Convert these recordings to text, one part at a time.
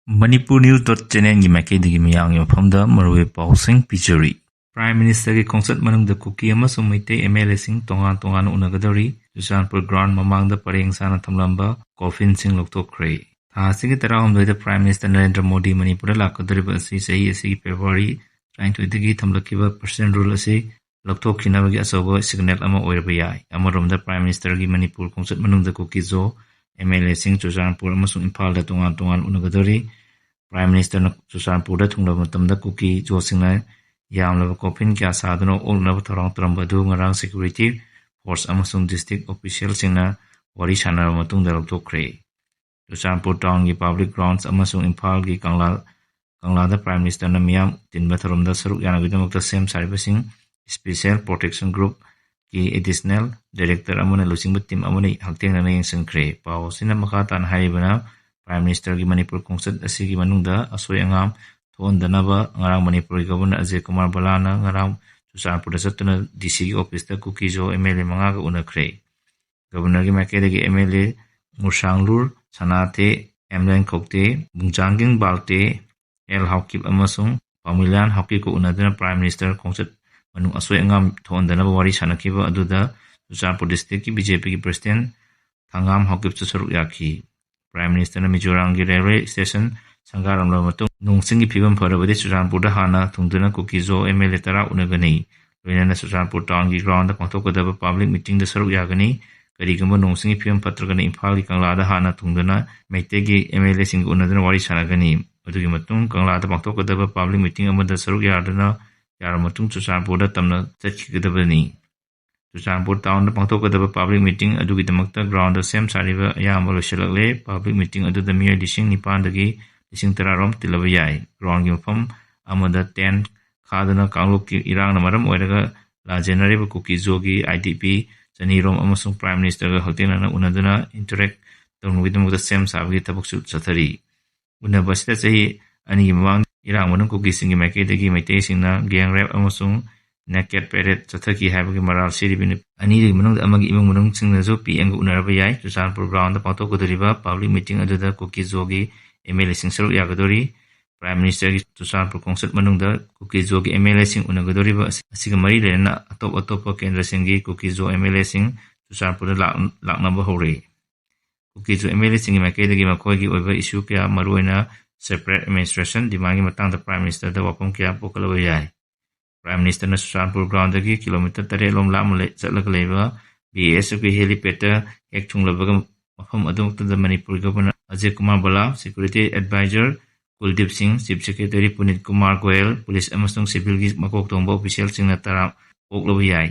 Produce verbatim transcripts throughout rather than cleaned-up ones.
Manipur News dot channelꯒꯤ ꯃꯥꯏꯀꯩꯗꯒꯤ ꯃꯤꯌꯥꯝꯒꯤ ꯃꯐꯝꯗ ꯃꯔꯨꯑꯣꯏꯕ ꯄꯥꯎꯁꯤꯡ ꯄꯤꯖꯔꯤ꯫ Prime Ministerꯒꯤ ꯈꯣꯡꯆꯠ ꯃꯅꯨꯡꯗ ꯀꯨꯀꯤ ꯑꯃꯁꯨꯡ ꯃꯩꯇꯩ MLAꯁꯤꯡ ꯇꯣꯉꯥꯟ ꯇꯣꯉꯥꯟꯅ ꯎꯅꯒꯗꯧꯔꯤ꯫ ꯆꯨꯔꯆꯥꯟꯄꯨꯔ ground ꯃꯃꯥꯡꯗ ꯄꯔꯦꯡ ꯁꯥꯅ ꯊꯝꯂꯝꯕ coffinꯁꯤꯡ ꯂꯧꯊꯣꯛꯈ꯭ꯔꯦ꯫ ꯊꯥ ꯑꯁꯤꯒꯤ ꯇꯔꯥꯍꯨꯝꯗꯣꯏꯗ Prime Minister ꯅꯔꯦꯟꯗ꯭ꯔ ꯃꯣꯗꯤ ꯃꯅꯤꯄꯨꯔꯗ ꯂꯥꯛꯀꯗꯧꯔꯤꯕ ꯑꯁꯤ ꯆꯍꯤ ꯑꯁꯤꯒꯤ February ꯇꯔꯥꯅꯤꯊꯣꯏꯗꯒꯤ ꯊꯝꯂꯛꯈꯤꯕ President Rule ꯑꯁꯤ ꯂꯧꯊꯣꯛꯈꯤꯅꯕꯒꯤ ꯑꯆꯧꯕ signal ꯑꯃ ꯑꯣꯏꯔꯕ ꯌꯥꯏ꯫ ꯑꯃꯔꯣꯝꯗ Prime Ministerꯒꯤ ꯃꯅꯤꯄꯨꯔ ꯈꯣꯡꯆꯠ ꯃꯅꯨꯡꯗ ꯀꯨꯀꯤ ꯖꯣ MLAꯁꯤꯡ ꯆꯨꯔꯆꯥꯟꯄꯨꯔ ꯑꯃꯁꯨꯡ ꯏꯝꯐꯥꯜꯗ ꯇꯣꯉꯥꯟ ꯇꯣꯉꯥꯟ ꯎꯅꯒꯗꯧꯔꯤ꯫ Prime Ministerꯅ ꯆꯨꯔꯆꯥꯟꯄꯨꯔꯗ ꯊꯨꯡꯂꯕ ꯃꯇꯝꯗ ꯀꯨꯀꯤ ꯖꯣꯁꯤꯡꯅ ꯌꯥꯝꯂꯕ coffin ꯀꯌꯥ ꯁꯥꯗꯨꯅ ꯑꯣꯛꯅꯕ ꯊꯧꯔꯥꯡ ꯇꯧꯔꯝꯕ ꯑꯗꯨ ꯉꯔꯥꯡ security force ꯑꯃꯁꯨꯡ district officialꯁꯤꯡꯅ ꯋꯥꯔꯤ ꯁꯥꯟꯅꯔꯕ ꯃꯇꯨꯡꯗ ꯂꯧꯊꯣꯛꯈ꯭ꯔꯦ꯫ ꯆꯨꯔꯆꯥꯟꯄꯨꯔ townꯒꯤ public grounds ꯑꯃꯁꯨꯡ ꯏꯝꯐꯥꯜꯒꯤ ꯀꯪꯂꯥ, ꯀꯪꯂꯥꯗ Prime Ministerꯅ ꯃꯤꯌꯥꯝ ꯇꯤꯟꯕ ꯊꯧꯔꯝꯗ ꯁꯔꯨꯛ ꯌꯥꯅꯕꯒꯤꯗꯃꯛꯇ ꯁꯦꯝ ꯁꯥꯔꯤꯕꯁꯤꯡ Special Protection Groupꯀꯤ additional director ꯑꯃꯅ ꯂꯨꯆꯤꯡꯕ team ꯑꯃꯅ ꯍꯛꯊꯦꯡꯅꯅ ꯌꯦꯡꯁꯤꯟꯈ꯭ꯔꯦ꯫ ꯄꯥꯎ ꯑꯁꯤꯅ ꯃꯈꯥ ꯇꯥꯅ ꯍꯥꯏꯔꯤꯕꯅ, Prime Ministerꯒꯤ ꯃꯅꯤꯄꯨꯔ ꯈꯣꯡꯆꯠ ꯑꯁꯤꯒꯤ ꯃꯅꯨꯡꯗ ꯑꯁꯣꯏ ꯑꯉꯥꯝ ꯊꯣꯛꯍꯟꯗꯅꯕ ꯉꯔꯥꯡ ꯃꯅꯤꯄꯨꯔꯒꯤ Governor ꯑꯖꯌ ꯀꯨꯃꯥꯔ ꯚꯜꯂꯥꯅ ꯉꯔꯥꯡ ꯆꯨꯔꯆꯥꯟꯄꯨꯔꯗ ꯆꯠꯇꯨꯅ DCꯒꯤ officeꯇ ꯀꯨꯀꯤ ꯖꯣ MLA ꯃꯉꯥꯒ ꯎꯅꯈ꯭ꯔꯦ꯫ Governorꯒꯤ ꯃꯥꯏꯀꯩꯗꯒꯤ MLA ꯃꯨꯔꯁꯥꯡꯂꯨꯔ ꯁꯅꯥꯊꯦ, ꯑꯦꯝꯂꯦꯟ ꯈꯧꯇꯦ, ꯕꯨꯡꯖꯥꯡꯒꯤꯡ ꯕꯥꯜꯇꯦ, ꯑꯦꯜ ꯍꯥꯎꯀꯤꯞ ꯑꯃꯁꯨꯡ ꯄꯥꯃꯤꯂꯤꯌꯥꯟ ꯍꯥꯎꯀꯤꯞꯀ ꯎꯅꯗꯨꯅ Prime Minister ꯈꯣꯡꯆꯠ ꯃꯅꯨꯡ ꯑꯁꯣꯏ ꯑꯉꯥꯝ ꯊꯣꯛꯍꯟꯗꯅꯕ ꯋꯥꯔꯤ ꯁꯥꯅꯈꯤꯕ ꯑꯗꯨꯗ ꯆꯨꯔꯆꯥꯟꯄꯨꯔ districtꯀꯤ BJPꯒꯤ President ꯊꯪꯒꯥꯝ ꯍꯥꯎꯀꯤꯞꯁꯨ ꯁꯔꯨꯛ ꯌꯥꯈꯤ꯫ Prime Ministerꯅ ꯃꯤꯖꯣꯔꯥꯝꯒꯤ railway station ꯁꯪꯒꯥꯔꯝꯂꯕ ꯃꯇꯨꯡ, ꯅꯣꯡ ꯆꯤꯡꯒꯤ ꯐꯤꯕꯝ ꯐꯔꯕꯗꯤ ꯆꯨꯔꯆꯥꯟꯄꯨꯔꯗ ꯍꯥꯟꯅ ꯊꯨꯡꯗꯨꯅ ꯀꯨꯀꯤ ꯖꯣ MLA ꯇꯔꯥ ꯎꯅꯒꯅꯤ꯫ ꯂꯣꯏꯅꯅ ꯆꯨꯔꯆꯥꯟꯄꯨꯔ townꯒꯤ groundꯗ ꯄꯥꯡꯊꯣꯛꯀꯗꯕ public meetingꯗ ꯁꯔꯨꯛ ꯌꯥꯒꯅꯤ꯫ ꯀꯔꯤꯒꯨꯝꯕ ꯅꯣꯡ ꯆꯤꯡꯒꯤ ꯐꯤꯕꯝ ꯐꯠꯇ꯭ꯔꯒꯅ ꯏꯝꯐꯥꯜꯒꯤ ꯀꯪꯂꯥꯗ ꯍꯥꯟꯅ ꯊꯨꯡꯗꯨꯅ ꯃꯩꯇꯩꯒꯤ MLAꯁꯤꯡꯒ ꯎꯅꯗꯨꯅ ꯋꯥꯔꯤ ꯁꯥꯟꯅꯒꯅꯤ꯫ ꯑꯗꯨꯒꯤ ꯃꯇꯨꯡ ꯀꯪꯂꯥꯗ ꯄꯥꯡꯊꯣꯛꯀꯗꯕ public meeting ꯑꯃꯗ ꯁꯔꯨꯛ ꯌꯥꯗꯨꯅ, ꯌꯥꯔꯕ ꯃꯇꯨꯡ ꯆꯨꯔꯆꯥꯟꯄꯨꯔꯗ ꯇꯝꯅ ꯆꯠꯈꯤꯒꯗꯕꯅꯤ꯫ ꯆꯨꯔꯆꯥꯟꯄꯨꯔ townꯗ ꯄꯥꯡꯊꯣꯛꯀꯗꯕ public meeting ꯑꯗꯨꯒꯤꯗꯃꯛꯇ groundꯗ ꯁꯦꯝ ꯁꯥꯔꯤꯕ ꯑꯌꯥꯝꯕ ꯂꯣꯏꯁꯤꯜꯂꯛꯂꯦ꯫ Public meeting ꯑꯗꯨꯗ ꯃꯤꯑꯣꯏ ꯂꯤꯁꯤꯡ ꯅꯤꯄꯥꯟꯗꯒꯤ ꯂꯤꯁꯤꯡ ꯇꯔꯥ ꯔꯣꯝ ꯇꯤꯜꯂꯕ ꯌꯥꯏ꯫ Groundꯒꯤ ꯃꯐꯝ ꯑꯃꯗ tent ꯈꯥꯗꯨꯅ ꯀꯥꯡꯂꯨꯞꯀꯤ ꯏꯔꯥꯡꯅ ꯃꯔꯝ ꯑꯣꯏꯔꯒ ꯂꯥꯟꯖꯦꯟꯅꯔꯤꯕ ꯀꯨꯀꯤ ꯖꯣꯒꯤ IDP ꯆꯅꯤ ꯔꯣꯝ ꯑꯃꯁꯨꯡ Prime Ministerꯒ ꯍꯛꯊꯦꯡꯅꯅ ꯎꯅꯗꯨꯅ interact ꯇꯧꯅꯕꯒꯤꯗꯃꯛꯇ ꯁꯦꯝ ꯁꯥꯕꯒꯤ ꯊꯕꯛꯁꯨ ꯆꯠꯊꯔꯤ꯫ ꯎꯅꯕ ꯑꯁꯤꯗ ꯆꯍꯤ ꯑꯅꯤꯒꯤ ꯃꯃꯥꯡꯗ ꯏꯔꯥꯡ ꯃꯅꯨꯡ ꯀꯨꯀꯤꯁꯤꯡꯒꯤ ꯃꯥꯏꯀꯩꯗꯒꯤ ꯃꯩꯇꯩꯁꯤꯡꯅ gang rape ꯑꯃꯁꯨꯡ naked parade ꯆꯠꯊꯈꯤ ꯍꯥꯏꯕꯒꯤ ꯃꯔꯥꯜ ꯁꯤꯔꯤꯕ ꯅꯨꯄꯤ ꯑꯅꯤꯗꯨꯒꯤ ꯃꯅꯨꯡꯗ ꯑꯃꯒꯤ ꯏꯃꯨꯡ ꯃꯅꯨꯡꯁꯤꯡꯅꯁꯨ PMꯒ ꯎꯅꯔꯕ ꯌꯥꯏ꯫ ꯆꯨꯔꯆꯥꯟꯄꯨꯔ groundꯗ ꯄꯥꯡꯊꯣꯛꯀꯗꯧꯔꯤꯕ public meeting ꯑꯗꯨꯗ ꯀꯨꯀꯤ ꯖꯣꯒꯤ ꯑꯦꯝ ꯑꯦꯜ ꯑꯦꯁꯤꯡ ꯁꯔꯨꯛ ꯌꯥꯒꯗꯧꯔꯤ꯫ ꯄ꯭ꯔꯥꯏꯝ ꯃꯤꯅꯤꯁꯇꯔꯒꯤ ꯆꯨꯔꯆꯥꯟꯄꯨꯔ ꯈꯣꯡꯆꯠ ꯃꯅꯨꯡꯗ ꯀꯨꯀꯤꯖꯣꯒꯤ ꯑꯦꯝ ꯑꯦꯜ ꯑꯦꯁꯤꯡ ꯎꯅꯒꯗꯧꯔꯤꯕ ꯑꯁꯤ-, ꯑꯁꯤꯒ ꯃꯔꯤ ꯂꯩꯅꯅ ꯑꯇꯣꯞ ꯑꯇꯣꯞꯄ ꯀꯦꯟꯗ꯭ꯔꯁꯤꯡꯒꯤ ꯀꯨꯀꯤꯖꯣ ꯑꯦꯝ ꯑꯦꯜ ꯑꯦꯁꯤꯡ ꯆꯨꯔꯆꯥꯟꯄꯨꯔꯗ ꯂꯥꯛ-, ꯂꯥꯛꯅꯕ ꯍꯧꯔꯦ꯫ ꯀꯨꯀꯤꯖꯣ ꯑꯦꯝ ꯑꯦꯜ ꯑꯦꯁꯤꯡꯒꯤ ꯃꯥꯏꯀꯩꯗꯒꯤ ꯃꯈꯣꯏꯒꯤ ꯑꯣꯏꯕ ꯏꯁꯨ ꯀꯌꯥ, ꯃꯔꯨꯑꯣꯏꯅ separate administration demandꯒꯤ ꯃꯇꯥꯡꯗ ꯄ꯭ꯔꯥꯏꯝ ꯃꯤꯅꯤꯁꯇꯔꯗ ꯋꯥꯐꯝ ꯀꯌꯥ ꯄꯨꯈꯠꯂꯕ ꯌꯥꯏ꯫ ꯄ꯭ꯔꯥꯏꯝ ꯃꯤꯅꯤꯁꯇꯔꯅ ꯆꯨꯔꯆꯥꯟꯄꯨꯔ ꯒ꯭ꯔꯥꯎꯟꯗꯒꯤ ꯀꯤꯂꯣꯃꯤꯇꯔ ꯇꯔꯦꯠ ꯂꯣꯝ ꯂꯥꯞꯅ ꯂꯩ-, ꯆꯠꯂꯒ ꯂꯩꯕ ꯕꯤ ꯑꯦꯁ ꯑꯦꯐꯀꯤ helipad ꯍꯦꯛ ꯊꯨꯡꯂꯕꯒ ꯃꯐꯝ ꯑꯗꯨꯃꯛꯇꯗ ꯃꯅꯤꯄꯨꯔꯒꯤ governor Ajay Kumar Bhalla, security advisor Kuldeep Singh, chief secretary Punit Kumar Goel, police ꯑꯃꯁꯨꯡ ꯁꯤꯚꯤꯜꯒꯤ ꯃꯀꯣꯛ ꯊꯣꯡꯕ ꯑꯣꯐꯤꯁꯤꯌꯦꯜꯁꯤꯡꯅ ꯇꯔꯥꯝ ꯑꯣꯛꯂꯕ ꯌꯥꯏ꯫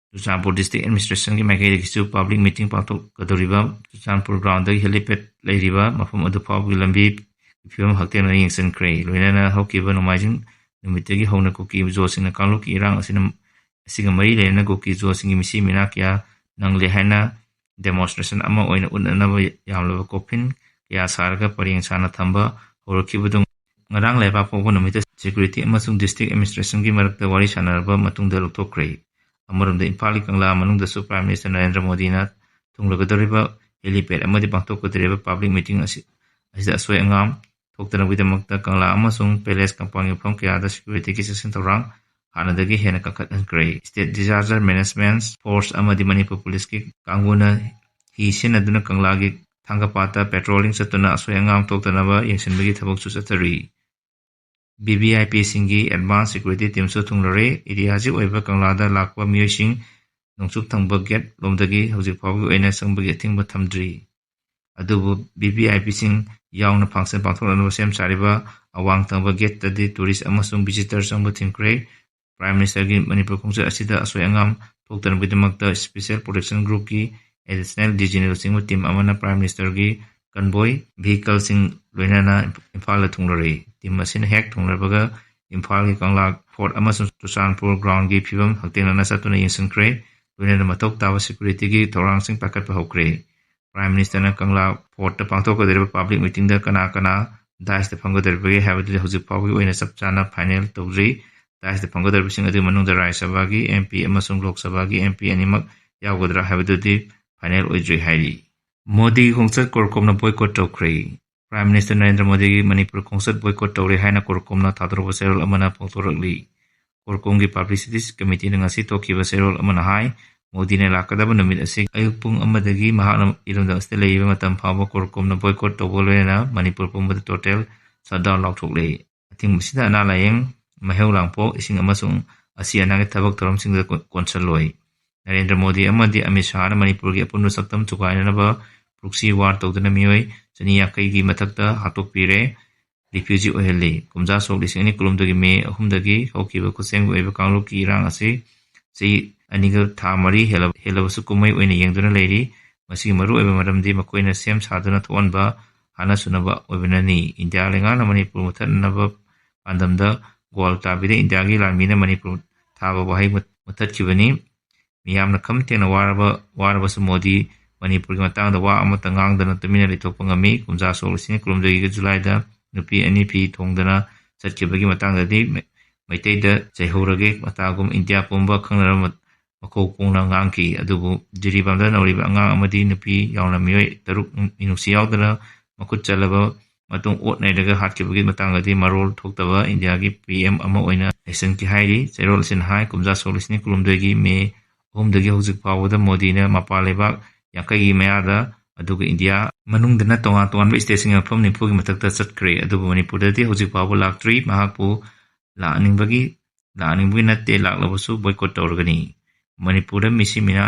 Churachandpur district administrationꯒꯤ ꯃꯥꯏꯀꯩꯗꯒꯤꯁꯨ public meeting ꯄꯥꯡꯊꯣꯛꯀꯗꯧꯔꯤꯕ Churachandpur ꯒ꯭ꯔꯥꯎꯟꯗꯒꯤ helipad ꯂꯩꯔꯤꯕ ꯃꯐꯝ ꯑꯗꯨ ꯐꯥꯎꯕꯒꯤ ꯂꯝꯕꯤ ꯐꯤꯕꯝ ꯍꯛꯊꯦꯡꯅꯅ ꯌꯦꯡꯁꯤꯟꯈ꯭ꯔꯦ꯫ ꯂꯣꯏꯅꯅ ꯍꯧꯈꯤꯕ ꯅꯣꯡꯃꯥꯏꯖꯤꯡ ꯅꯨꯃꯤꯠꯇꯒꯤ ꯍꯧꯅ ꯀꯨꯀꯤ ꯖꯣꯁꯤꯡꯅ ꯀꯥꯡꯂꯨꯞꯀꯤ ꯏꯔꯥꯡ ꯑꯁꯤꯅ, ꯑꯁꯤꯒ ꯃꯔꯤ ꯂꯩꯅꯅ ꯀꯨꯀꯤ ꯖꯣꯁꯤꯡꯒꯤ ꯃꯤꯁꯤ ꯃꯤꯅꯥ ꯀꯌꯥ ꯅꯪꯂꯦ ꯍꯥꯏꯅ demonstration ꯑꯃ ꯑꯣꯏꯅ ꯎꯠꯅꯅꯕ ꯌꯥꯝꯂꯕ coffin ꯀꯌꯥ ꯁꯥꯔꯒ ꯄꯔꯦꯡ ꯁꯥꯅ ꯊꯝꯕ ꯍꯧꯔꯛꯈꯤꯕꯗꯨ ꯉꯔꯥꯡ ꯂꯩꯕꯥꯛꯄꯣꯛꯄ ꯅꯨꯃꯤꯠꯇ security ꯑꯃꯁꯨꯡ district administrationꯒꯤ ꯃꯔꯛꯇ ꯋꯥꯔꯤ ꯁꯥꯟꯅꯔꯕ ꯃꯇꯨꯡꯗ ꯂꯧꯊꯣꯛꯈ꯭ꯔꯦ꯫ ꯑꯃꯔꯣꯝꯗ ꯏꯝꯐꯥꯜꯒꯤ ꯀꯪꯂꯥ ꯃꯅꯨꯡꯗꯁꯨ Prime Minister ꯅꯔꯦꯟꯗ꯭ꯔ ꯃꯣꯗꯤꯅ ꯊꯨꯡꯂꯒꯗꯧꯔꯤꯕ helipad ꯑꯃꯗꯤ ꯄꯥꯡꯊꯣꯛꯀꯗꯧꯔꯤꯕ public meeting ꯑꯁꯤ, ꯑꯁꯤꯗ ꯑꯁꯣꯏ ꯑꯉꯥꯝ ꯊꯣꯛꯇꯅꯕꯒꯤꯗꯃꯛꯇ ꯀꯪꯂꯥ ꯑꯃꯁꯨꯡ palace compoundꯒꯤ ꯃꯐꯝ ꯀꯌꯥꯗ securityꯒꯤ ꯆꯦꯛꯁꯤꯟ ꯊꯧꯔꯥꯡ ꯍꯥꯟꯅꯗꯒꯤ ꯍꯦꯟꯅ ꯀꯟꯈꯠꯍꯟꯈ꯭ꯔꯦ꯫ State Disaster Management Force ꯑꯃꯗꯤ ꯃꯅꯤꯄꯨꯔ ꯄꯨꯂꯤꯁꯀꯤ ꯀꯥꯡꯕꯨꯅ ꯍꯤ ꯁꯤꯖꯤꯟꯅꯗꯨꯅ ꯀꯪꯂꯥꯒꯤ ꯊꯥꯡꯒꯄꯥꯠꯇ patrolling ꯆꯠꯇꯨꯅ ꯑꯁꯣꯏ ꯑꯉꯥꯝ ꯊꯣꯛꯇꯅꯕ ꯌꯦꯡꯁꯤꯟꯕꯒꯤ ꯊꯕꯛꯁꯨ ꯆꯠꯊꯔꯤ꯫ ꯚꯤ ꯚꯤ ꯑꯥꯏ ꯄꯤꯁꯤꯡꯒꯤ advance security teamꯁꯨ ꯊꯨꯡꯂꯔꯦ꯫ ꯏꯇꯤꯍꯥꯁꯤꯛ ꯑꯣꯏꯕ ꯀꯪꯂꯥꯗ ꯂꯥꯛꯄ ꯃꯤꯑꯣꯏꯁꯤꯡ ꯅꯣꯡꯆꯨꯞ ꯊꯪꯕ gate ꯂꯣꯝꯗꯒꯤ ꯍꯧꯖꯤꯛ ꯐꯥꯎꯕꯒꯤ ꯑꯣꯏꯅ ꯆꯪꯕꯒꯤ ꯑꯊꯤꯡꯕ ꯊꯝꯗ꯭ꯔꯤ꯫ ꯑꯗꯨꯕꯨ ꯚꯤ ꯚꯤ ꯑꯥꯏ ꯄꯤꯁꯤꯡ ꯌꯥꯎꯅ function ꯄꯥꯡꯊꯣꯛꯅꯅꯕ ꯁꯦꯝ ꯁꯥꯔꯤꯕ ꯑꯋꯥꯡ ꯊꯪꯕ gateꯇꯗꯤ tourist ꯑꯃꯁꯨꯡ visitor ꯆꯪꯕ ꯊꯤꯡꯈ꯭ꯔꯦ꯫ Prime Ministerꯒꯤ ꯃꯅꯤꯄꯨꯔ ꯈꯣꯡꯆꯠ ꯑꯁꯤꯗ ꯑꯁꯣꯏ ꯑꯉꯥꯝ ꯊꯣꯛꯇꯅꯕꯒꯤꯗꯃꯛꯇ Special Protection Groupꯀꯤ additional DGꯅꯆꯤꯡꯕ team ꯑꯃꯅ Prime Ministerꯒꯤ convoy vehicleꯁꯤꯡ ꯂꯣꯏꯅꯅ ꯏꯝꯐꯥꯜꯗ ꯊꯨꯡꯂꯔꯦ꯫ Team ꯑꯁꯤꯅ ꯍꯦꯛ ꯊꯨꯡꯂꯕꯒ ꯏꯝꯐꯥꯜꯒꯤ ꯀꯪꯂꯥ fort ꯑꯃꯁꯨꯡ ꯆꯨꯔꯆꯥꯟꯄꯨꯔ groundꯒꯤ ꯐꯤꯕꯝ ꯍꯛꯊꯦꯡꯅꯅ ꯆꯠꯇꯨꯅ ꯌꯦꯡꯁꯤꯟꯈ꯭ꯔꯦ꯫ ꯂꯣꯏꯅꯅ ꯃꯊꯧ ꯇꯥꯕ securityꯒꯤ ꯊꯧꯔꯥꯡꯁꯤꯡ ꯄꯥꯏꯈꯠꯄ ꯍꯧꯈ꯭ꯔꯦ꯫ Prime Ministerꯅ ꯀꯪꯂꯥ fortꯇ ꯄꯥꯡꯊꯣꯛꯀꯗꯧꯔꯤꯕ public meetingꯗ ꯀꯅꯥ ꯀꯅꯥ daishꯇ ꯐꯝꯒꯗꯧꯔꯤꯕꯒꯦ ꯍꯥꯏꯕꯗꯨꯗꯤ ꯍꯧꯖꯤꯛ ꯐꯥꯎꯕꯒꯤ ꯑꯣꯏꯅ ꯆꯞ ꯆꯥꯅ final ꯇꯧꯗ꯭ꯔꯤ꯫ Daishꯇ ꯐꯝꯒꯗꯧꯔꯤꯕꯁꯤꯡ ꯑꯗꯨꯒꯤ ꯃꯅꯨꯡꯗ ꯔꯥꯖ꯭ꯌ ꯁꯚꯥꯒꯤ MP ꯑꯃꯁꯨꯡ ꯂꯣꯛ ꯁꯚꯥꯒꯤ MP ꯑꯅꯤꯃꯛ ꯌꯥꯎꯒꯗ꯭ꯔꯥ ꯍꯥꯏꯕꯗꯨꯗꯤ final ꯑꯣꯏꯗ꯭ꯔꯤ ꯍꯥꯏꯔꯤ꯫ ꯃꯣꯗꯤꯒꯤ ꯈꯣꯡꯆꯠ CORCOMꯅ boycott ꯇꯧꯈ꯭ꯔꯦ꯫ Prime Minister ꯅꯔꯦꯟꯗ꯭ꯔ ꯃꯣꯗꯤꯒꯤ ꯃꯅꯤꯄꯨꯔ ꯈꯣꯡꯆꯠ boycott ꯇꯧꯔꯦ ꯍꯥꯏꯅ ꯀꯣꯔꯀꯣꯝꯅ ꯊꯥꯗꯣꯔꯛꯄ ꯆꯦꯔꯣꯜ ꯑꯃꯅ ꯐꯣꯡꯗꯣꯔꯛꯂꯤ꯫ ꯀꯣꯔꯀꯣꯝꯒꯤ publicity committeeꯅ ꯉꯁꯤ ꯊꯣꯛꯈꯤꯕ ꯆꯦꯔꯣꯜ ꯑꯃꯅ ꯍꯥꯏ, ꯃꯣꯗꯤꯅ ꯂꯥꯛꯀꯗꯕ ꯅꯨꯃꯤꯠ ꯑꯁꯤ ꯑꯌꯨꯛ ꯄꯨꯡ ꯑꯃꯗꯒꯤ ꯃꯍꯥꯛꯅ ꯏꯔꯝꯗꯝ ꯑꯁꯤꯗ ꯂꯩꯔꯤꯕ ꯃꯇꯝ ꯐꯥꯎꯕ ꯀꯣꯔꯀꯣꯝꯅ boycott ꯇꯧꯕꯒ ꯂꯣꯏꯅꯅ ꯃꯅꯤꯄꯨꯔ ꯄꯨꯝꯕꯗ total shutdown ꯂꯥꯎꯊꯣꯛꯂꯦ꯫ ꯑꯊꯤꯡꯕꯁꯤꯗ ꯑꯅꯥ ꯂꯥꯏꯌꯦꯡ, ꯃꯩꯍꯧ ꯂꯥꯡꯄꯣꯛ, ꯏꯁꯤꯡ ꯑꯃꯁꯨꯡ ꯑꯁꯤ ꯑꯅꯥꯒꯤ ꯊꯕꯛ ꯊꯧꯔꯝꯁꯤꯡꯗ ꯀꯣ-, ꯀꯣꯟꯁꯤꯜꯂꯣꯏ꯫ ꯅꯔꯦꯟꯗ꯭ꯔ ꯃꯣꯗꯤ ꯑꯃꯗꯤ ꯑꯃꯤꯠ ꯁꯍꯥꯅ ꯃꯅꯤꯄꯨꯔꯒꯤ ꯑꯄꯨꯟꯕ ꯁꯛꯇꯝ ꯊꯨꯒꯥꯏꯅꯅꯕ proxy war ꯇꯧꯗꯨꯅ ꯃꯤꯑꯣꯏ ꯆꯅꯤ ꯌꯥꯡꯈꯩꯒꯤ ꯃꯊꯛꯇ ꯍꯥꯠꯇꯣꯛꯄꯤꯔꯦ, refugee ꯑꯣꯏꯍꯜꯂꯤ꯫ ꯀꯨꯝꯖꯥ ꯁꯣꯛ ꯂꯤꯁꯤꯡ ꯑꯅꯤ ꯀꯨꯟꯍꯨꯝꯗꯣꯏꯒꯤ ꯃꯦ ꯑꯍꯨꯝꯗꯒꯤ ꯍꯧꯈꯤꯕ ꯈꯨꯠꯁꯦꯝꯒꯤ ꯑꯣꯏꯕ ꯀꯥꯡꯂꯨꯞꯀꯤ ꯏꯔꯥꯡ ꯑꯁꯤ ꯆꯍꯤ ꯑꯅꯤꯒ ꯊꯥ ꯃꯔꯤ ꯍꯦꯜꯂ-, ꯍꯦꯜꯂꯕꯁꯨ ꯀꯨꯝꯍꯩ ꯑꯣꯏꯅ ꯌꯦꯡꯗꯨꯅ ꯂꯩꯔꯤ꯫ ꯃꯁꯤꯒꯤ ꯃꯔꯨꯑꯣꯏꯕ ꯃꯔꯝꯗꯤ ꯃꯈꯣꯏꯅ ꯁꯦꯝ ꯁꯥꯗꯨꯅ ꯊꯣꯛꯍꯟꯕ ꯍꯥꯟꯅ ꯁꯨꯅꯕ ꯑꯣꯏꯕꯅꯅꯤ꯫ ꯏꯟꯗꯤꯌꯥ ꯂꯩꯉꯥꯛꯅ ꯃꯅꯤꯄꯨꯔ ꯃꯨꯠꯊꯠꯅꯕ ꯄꯥꯟꯗꯝꯗ ꯒ꯭ꯋꯥꯜꯇꯥꯕꯤꯗ ꯏꯟꯗꯤꯌꯥꯒꯤ ꯂꯥꯟꯃꯤꯅ ꯃꯅꯤꯄꯨꯔ ꯊꯥꯕ ꯋꯥꯍꯩ ꯃꯨꯠ-, ꯃꯨꯠꯊꯠꯈꯤꯕꯅꯤ꯫ ꯃꯤꯌꯥꯝꯅ ꯈꯝ ꯊꯦꯡꯅ ꯋꯥꯔꯕ, ꯋꯥꯔꯕꯁꯨ ꯃꯣꯗꯤ ꯃꯅꯤꯄꯨꯔꯒꯤ ꯃꯇꯥꯡꯗ ꯋꯥ ꯑꯃꯠꯇ ꯉꯥꯡꯗꯅ ꯇꯨꯃꯤꯟꯅ ꯂꯩꯊꯣꯛꯄ ꯉꯝꯃꯤ꯫ ꯀꯨꯝꯖꯥ ꯁꯣꯛ ꯂꯤꯁꯤꯡ ꯀꯨꯟꯍꯨꯝꯗꯣꯏꯒꯤ ꯖꯨꯂꯥꯏꯗ ꯅꯨꯄꯤ ꯑꯅꯤ ꯐꯤ ꯊꯣꯡꯗꯅ ꯆꯠꯈꯤꯕꯒꯤ ꯃꯇꯥꯡꯗꯗꯤ ꯃꯩ-, ꯃꯩꯇꯩꯗ ꯆꯩꯍꯧꯔꯒꯦ ꯃꯇꯥꯒꯨꯝ ꯏꯟꯗꯤꯌꯥ ꯄꯨꯝꯕ ꯈꯪꯅꯔꯕ ꯃ-, ꯃꯀꯣꯛ ꯄꯣꯡꯅ ꯉꯥꯡꯈꯤ꯫ ꯑꯗꯨꯕꯨ ꯖꯤꯔꯤꯕꯥꯝꯗ ꯅꯧꯔꯤꯕ ꯑꯉꯥꯡ ꯑꯃꯗꯤ ꯅꯨꯄꯤ ꯌꯥꯎꯅ ꯃꯤꯑꯣꯏ ꯇꯔꯨꯛ ꯃꯤꯅꯨꯡꯁꯤ ꯌꯥꯎꯗꯅ ꯃꯈꯨꯠ ꯆꯜꯂꯕ ꯃꯇꯨꯡ ꯑꯣꯠ ꯅꯩꯔꯒ ꯍꯥꯠꯈꯤꯕꯒꯤ ꯃꯇꯥꯡꯗꯗꯤ ꯃꯔꯣꯜ ꯊꯣꯛꯇꯕ ꯏꯟꯗꯤꯌꯥꯒꯤ ꯄꯤ ꯑꯦꯝ ꯑꯃ ꯑꯣꯏꯅ ꯂꯩꯁꯟꯈꯤ ꯍꯥꯏꯔꯤ꯫ ꯆꯦꯔꯣꯜ ꯑꯁꯤꯅ ꯍꯥꯏ, ꯀꯨꯝꯖꯥ ꯁꯣꯛ ꯂꯤꯁꯤꯡ ꯀꯨꯟꯍꯨꯝꯗꯣꯏꯒꯤ ꯃꯦ ꯑꯍꯨꯝꯗꯒꯤ ꯍꯧꯖꯤꯛ ꯐꯥꯎꯕꯗ ꯃꯣꯗꯤꯅ ꯃꯄꯥꯟ ꯂꯩꯕꯥꯛ ꯌꯥꯡꯈꯩꯒꯤ ꯃꯌꯥꯗ, ꯑꯗꯨꯒ ꯏꯟꯗꯤꯌꯥ ꯃꯅꯨꯡꯗꯅ ꯇꯣꯉꯥꯟ ꯇꯣꯉꯥꯟꯕ stateꯁꯤꯡꯒꯤ ꯃꯐꯝ ꯅꯤꯐꯨꯒꯤ ꯃꯊꯛꯇ ꯆꯠꯈ꯭ꯔꯦ꯫ ꯑꯗꯨꯕꯨ ꯃꯅꯤꯄꯨꯔꯗꯗꯤ ꯍꯧꯖꯤꯛ ꯐꯥꯎꯕ ꯂꯥꯛꯇ꯭ꯔꯤ꯫ ꯃꯍꯥꯛꯄꯨ ꯂꯥꯛꯍꯟꯅꯤꯡꯕꯒꯤ, ꯂꯥꯛꯍꯟꯅꯤꯡꯕꯒꯤ ꯅꯠꯇꯦ, ꯂꯥꯛꯂꯕꯁꯨ boycott ꯇꯧꯔꯒꯅꯤ꯫ ꯃꯅꯤꯄꯨꯔꯗ ꯃꯤꯁꯤ ꯃꯤꯅꯥ